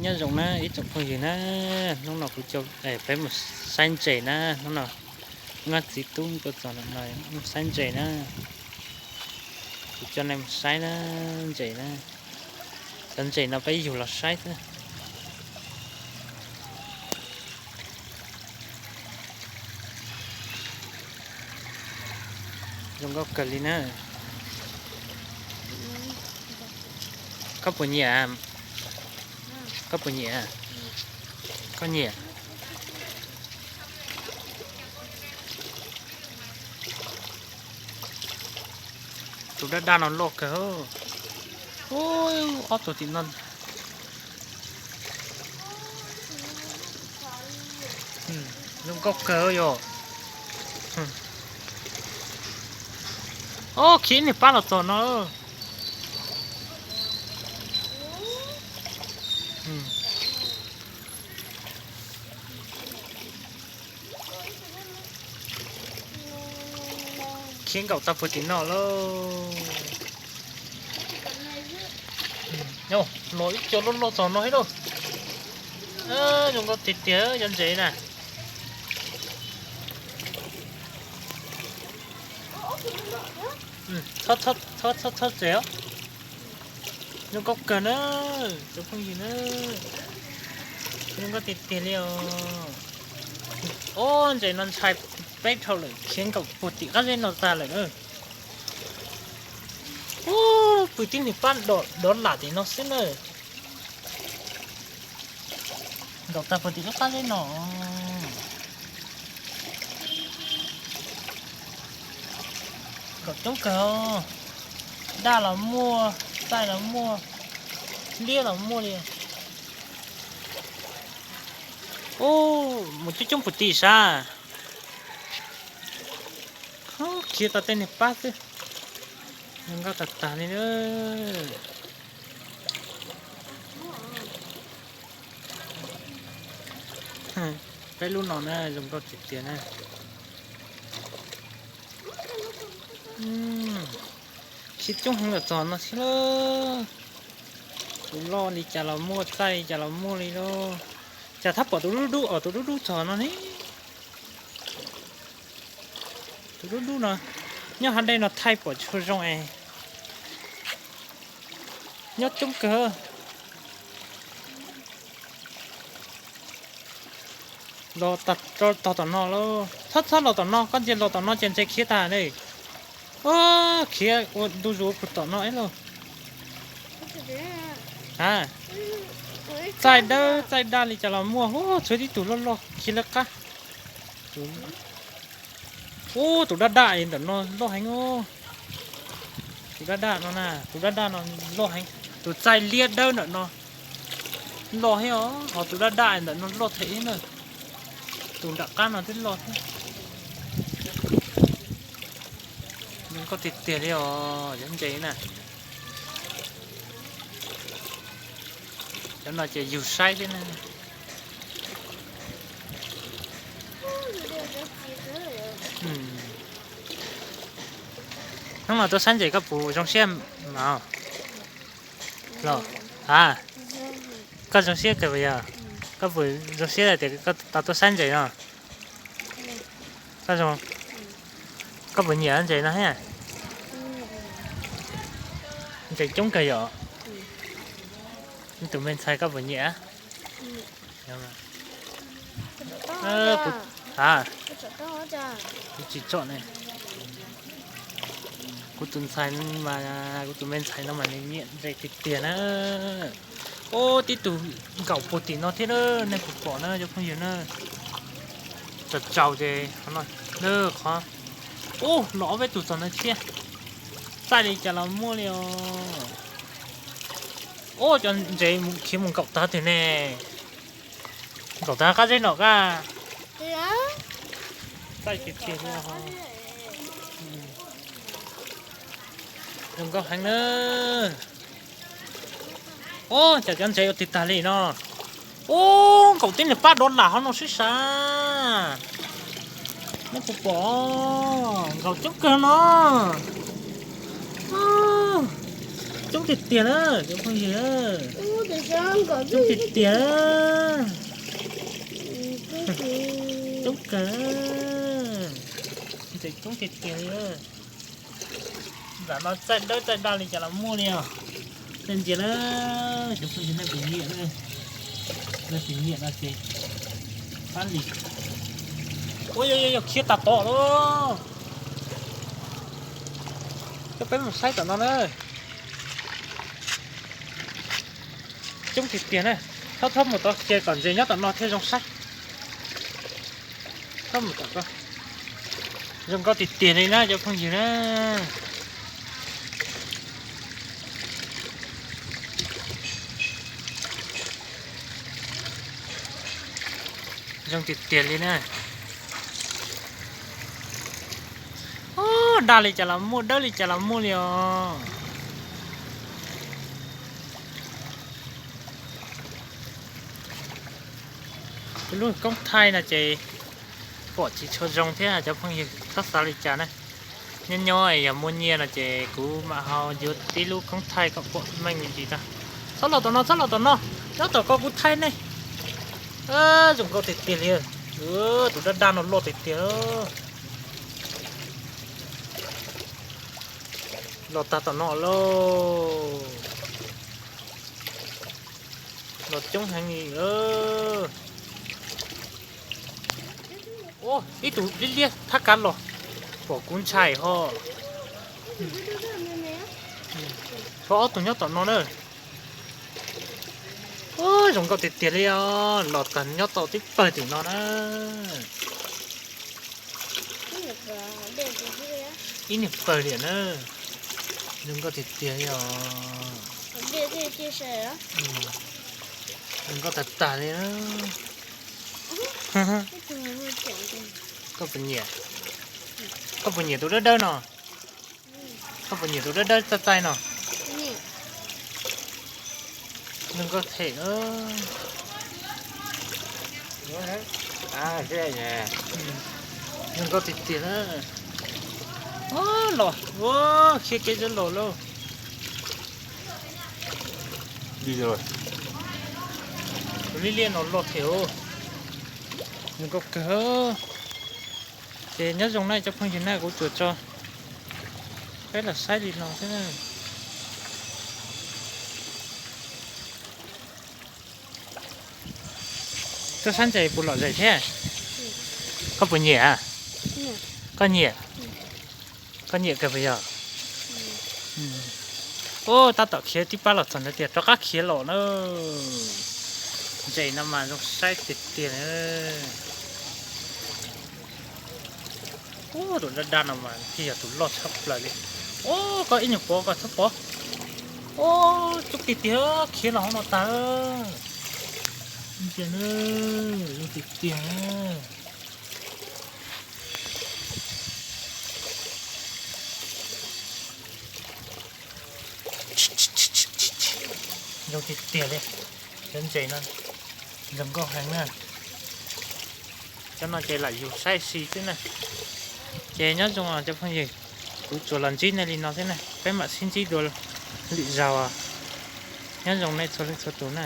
Nyob zoo na ib tsoom phooj ywg na, hnub no kuv coj peb mus saib ntses na, hnub no nyob txiv tub tuaj txog no mus saib ntses na, kuv coj nej mus saib na, ntses na, cov ntses no peb yug los saib xwb. Zoo nkauj kawg li na. Koj puas nyiam? Koj puas nyiam? Koj nyiam? Tus daj daj no loj kawg. Ub, ob tug tim no zoo nkauj kawg yom. Ob, khiav niag pab los txog no. Khiav nkaum tag puag tim no lauj. Los ib co loj loj txog no thiab lauj. Zoo nkauj tiag tiag cov ntses na. Txhob txhob txhob txhob txhob txes os. Zoo nkauj kawg na, cov phooj ywg na. Zoo nkauj tiag tiag li os. Ob, ntses no ntshai peb dhau lawm, khiav nkaum puag tim qab zeb no tag lawm na. Ub, pw tib niag pab dov lam tim no xwb na. Nkaum tag puag tim lub qab zeb no. Nkaum coob kawg, daj los muaj, txaij los muaj, liab los muaj li. Ub, mus coob coob puag tim sab. Khiav tau tej niag pab xwb. Zoo nkauj tag tag li na. Peb lub no na zoo nkauj tiag tiag na. Khiav coob heev los txog no thiab lauj. Tus loj li cas los muaj, txaij li cas los muaj li lauj. Cas thab pom tus dub dub os, tus dub dub txog no ne. Tus dub dub no nyob hav dej no thaij pom tsis zoo es. Nyob coob kawg. Los tag tog tom no lauj. Txhob txhob los tom no, koj ntsia los tom no ces ntses khiav tag ne. Khiav ua ntu zus puag tom no ib lauj. A, txaij dawb txaij daj li cas los muaj, hu, txhua tib tug loj loj khiav lawv qab. Ub, tus daj daj ntawm no loj heev. Tus daj daj no na, tus daj daj no loj heev. Tus txaij liab dawb ntawm no loj thiab os, ho tus daj daj ntawm no loj thiab na. Tus nram qab no twb loj thiab. Zoo nkauj tiag tiag li os, cov ntses na. Cov no ces yug saib xwb na. Hnub no tuaj saib ntses koj puas zoo siab mas? Los, a, koj zoo siab kawg puas yog? Koj puas zoo siab tias koj tau tuaj saib ntses no? Koj zoo, koj puas nyiam ntses no thiab? Ntses coob kawg yom. Tus me ntxhais koj puas nyiam? A, kuv tsis tsom ne. Kuv tus ntxhais mas, kuv tus me ntxhais no mas nws nyiam ntses tiag tiag na. Ub, tib tug nkaum puag tim no thiab na, nej puas pom na cov phooj ywg na. Tsaus tsaus ces qhov no, qhov, ub, los ob peb tug txog no thiab. Txaij li cas los muaj li os. Ub, cov ntses khiav mus nkaum tag twg ne? Nkaum tag qab zeb no kab. Txaij tiag tiag li. Zoo nkauj heev na. Ub, cas cov ntses ua tig tag li no. Ub, nkaum tib niag pab dov lam hauv no sib sav. Nej puas pom, nkaum coob kawg no. Coob tiag tiag na cov phooj ywg. Coob tiag tiag. Coob kawg. Ntses coob tiag tiag li. Nram no txaij dawb txaij daj li cas los muaj li os. Nej ntsia na, cov phooj ywg, nej puas nyiam na? Nej puas nyiam no ces pab li. Ua, yog yog yog khiav tas tom lawm. Coj peb mus saib tom no na. Coob tiag tiag na. Thaub thaub mus tod ces kom ntses nyob tom no thiaj zoo saib. Thaub mus tom ko. Zoo nkauj tiag tiag li na cov phooj ywg na. Zoo tiag tiag li na. Ub, daj li cas los muaj, dawb li cas los muaj li os. Lub koob thaij no ces pom tsis tshua zoo thiab cov phooj ywg, txhob xav li cas na. Nyob nyob yog muaj nyiaj no ces kuv mam ho yuav tib lub koob thaij kom pom meej me ntsis tag. Txhob los tom no, txhob los tom no, nyob tom ko kuv thaij nej. Zoo nkauj tiag tiag li. Tus daj daj no loj tiag tiag. Los tag tom no lauj. Los coob heev li. Ub, ib tug liab liab thab kav los, pom kuv ntshai ho. Tshuav ob tug nyob tom no na. Ub, zoo nkauj tiag tiag li os, los tag nyob tau tib pawg tim no na. Ib niag pawg li na. Zoo nkauj tiag tiag li os. Zoo nkauj tag tag li na. Koj puas nyiam? Koj puas nyiam tus dawb dawb no? Koj puas nyiam tus dawb dawb txaij txaij no? Zoo nkauj them. Zoo nkauj tiag tiag na. Los, khiav kev zab los lauj. Tus liab liab no loj them. Zoo nkauj kawg. Ces nyob zoo na cov phooj ywg na, kuv tsuas tso peb los saib li no xwb na. Koj saib ntses puas lom zem thiab? Koj puas nyiam? Koj nyiam? Koj nyiam kawg puas yog? Ub, tab tom khiav tib pab los txog ntawd tias rov qab khiav los na. Ntses no mas zoo saib tiag tiag na. Ub, tus daj daj no mas thiaj yog tus loj tshaj plaws li. Ub, koj ib nyuag pov koj txhob pov. Ub, coob tiag tiag, khiav los hauv no tag. Ntses na, zoo tiag tiag. Zoo tiag tiag li. Cov ntses no zoo nkauj heev na. Cov no ces lam yus saib xwb na. Ces nyob zoo cov phooj ywg, kuv tsuas los ntsib nej li no xwb na, peb mam sib ntsib dua lwm zaus. Nyob zoo nej txhua leej txhua tus na.